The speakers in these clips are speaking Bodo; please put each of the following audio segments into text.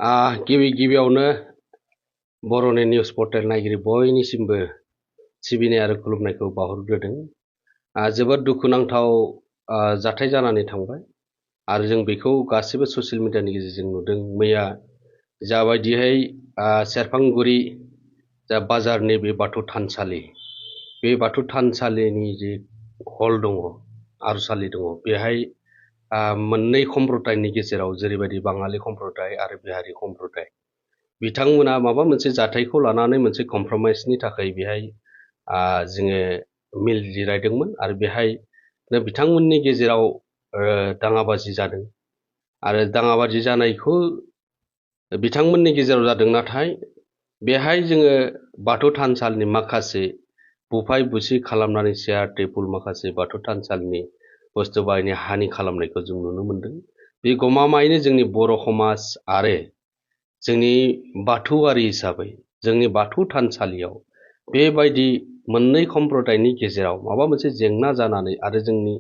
गिबियावनो बर'नि निउस पर्टेल नायगिरि बयनिसिमबो सिबिनाय आरो खुलुमनायखौ बावहरग्रोदों। जोबोद दुखुनांथाव जाथाय जानानै थांबाय आरो जों बेखौ गासिबो ससियेल मिडियानि गेजेरजों नुदों। मैया जाबायदिहाय सेरफांगुरि जा बाजारनि बे बाथौ थानसालि, बे बाथौ थानसालिनि जे हल दङ, आर'जसालि दङ, बेहाय मोननै सम्प्रदायनि गेजेराव जेरैबायदि बाङालि सम्प्रदाय आरो बिहारि सम्प्रदाय, बिथांमोना माबा मोनसे जाथायखौ लानानै मोनसे कमप्रमाइसनि थाखाय बेहाय जोङो मिल जिरायदोंमोन आरो बेहाय बिथांमोननि गेजेराव दाङाबाजि जादों आरो दाङाबाजि जानायखौ बिथांमोननि गेजेराव जादों। नाथाय बेहाय जोङो बाथौ थानसालिनि माखासे बुफाय बुसि खालामनानै चेयार टेबुल माखासे बाथौ थानसालिनि बुस्थु बाहायनाय हानि खालामनायखौ जों नुनो मोन्दों। बे गमामायैनो जोंनि बर' समाज आरो जोंनि बाथौआरि हिसाबै जोंनि बाथौ थानसालियाव बेबायदि मोननै सम्प्रदायनि गेजेराव माबा मोनसे जेंना जानानै आरो जोंनि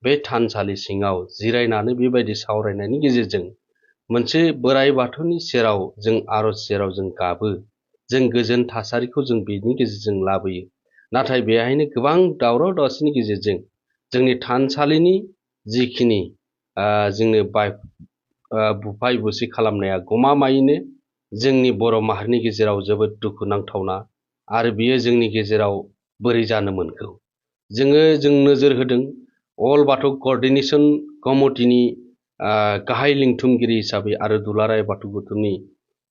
बे थानसालि सिङाव जिरायनानै बेबायदि सावरायनायनि गेजेरजों मोनसे बोराइ बाथौनि सेराव जों आर'ज सेराव जों गाबो, जों गोजोन थासारिखौ जों बेनि गेजेरजों लाबोयो। नाथाय बेहायनो गोबां दावराव दावसिनि गेजेरजों जोंनि थानसालिनि जिखिनि जोंनो बुफाय बुसि खालामनाया गमामायैनो जोंनि बर' माहारिनि गेजेराव जोबोद दुखुनांथावना आरो बियो जोंनि गेजेराव बोरै जानो मोनखो। जों नोजोर होदों अल बाथौ क'र्डिनेशन कमिटिनि गाहाय लिंथुमगिरि हिसाबै आरो दुलाराय बाथौ गौथुमनि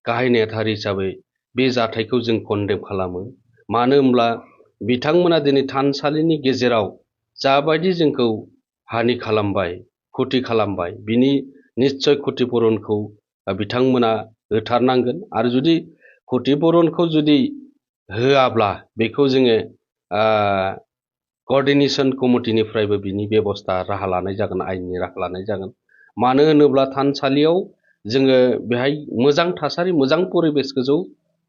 गाहाय नेहाथारि हिसाबै बे जाथायखौ जों कन्डेम खालामो। मानो होनब्ला बिथांमोना दिनै थानसालिनि गेजेराव जाबायदि जोंखौ हानि खालामबाय, क्षति खालामबाय, बिनि निस्सय क्षतिपुरनखौ बिथांमोना होथारनांगोन आरो जुदि क्षतिपुरनखौ जुदि होआब्ला बेखौ जोङो क'र्डिनेशन कमिटिनिफ्रायबो बिनि बेबस्था राहा लानाय जागोन, आयेननि राहा लानाय जागोन। मानो होनोब्ला थानसालियाव जोङो बेहाय मोजां थासारि, मोजां परिबेसखौ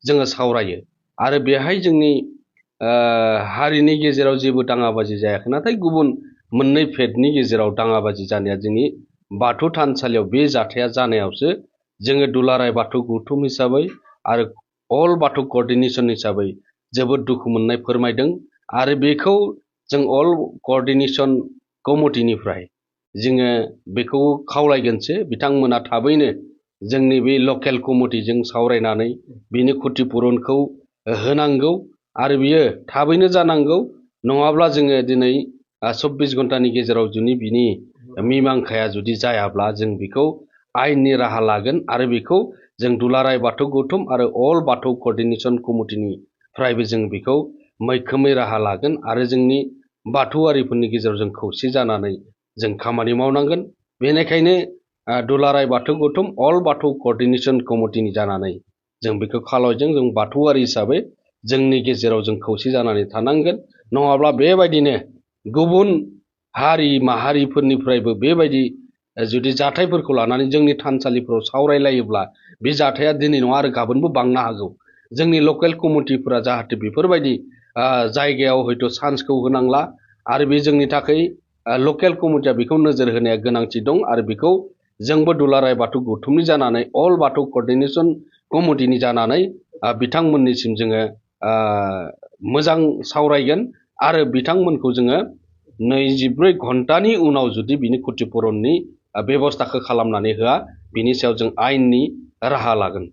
जोङो सावरायो आरो बेहाय जोंनि हारिनि गेजेराव जेबो दाङाबाजि जायाखै। नाथाय गुबुन मोननै फेदनि गेजेराव दाङाबाजि जानाया जोंनि बाथौ थानसालियाव बे जाथाया जानायावसो जोङो दुलाराय बाथौ गौथुम हिसाबै आरो अल बाथौ क'र्डिनेशन हिसाबै जोबोद दुखु मोननाय फोरमायदों आरो बेखौ जों अल क'र्डिनेशन कमिटिनिफ्राय जोङो बेखौ खावलायगोनसो बिथांमोना थाबैनो जोंनि बे लकेल कमिटिजों सावरायनानै बिनि क्षतिपुरनखौ होनांगौ आरो बियो थाबैनो जानांगौ। नङाब्ला जोङो दिनै 24 घन्टानि गेजेराव जुदि बिनि मीमांसाया जुदि जायाब्ला जों बेखौ आयेननि राहा लागोन आरो बेखौ जों दुलाराय बाथौ गौथुम आरो अल बाथौ क'र्डिनेशन कमिटिनिफ्रायबो जों बेखौ मैखोमै राहा लागोन आरो जोंनि बाथौआरिफोरनि गेजेराव जों खौसे जानानै जों खामानि मावनांगोन। बेनिखायनो दुलाराय बाथौ गौथुम अल बाथौ क'र्डिनेशन कमिटिनि जानानै जों बेखौ खावलायदों। जों बाथौआरि हिसाबै जोंनि गेजेराव जों खौसे जानानै थानांगोन। नङाब्ला बेबायदिनो गुबुन हारि माहारिफोरनिफ्रायबो बेबायदि जुदि जाथायफोरखौ लानानै जोंनि थानसालिफोराव सावरायलायोब्ला बे जाथाया दिनै नङा आरो गाबोनबो बांनो हागौ। जोंनि लकेल कमिटिफोरा जाहाथे बेफोरबायदि जायगायाव हयथ' चान्सखौ होनांला आरो बे जोंनि थाखाय लकेल कमिटिया बेखौ नोजोर होनाया गोनांथि दं आरो बेखौ जोंबो दुलाराय बाथौ गौथुमनि जानानै अल बाथौ क'र्डिनेशन कमिटिनि जानानै बिथांमोननिसिम जोङो मोजां सावरायगोन आरो बिथांमोनखौ जोङो 24 घन्टानि उनाव जुदि बिनि क्षतिपुरननि बेबस्थाखौ खालामनानै होआ, बिनि सायाव जों आयेननि राहा लागोन।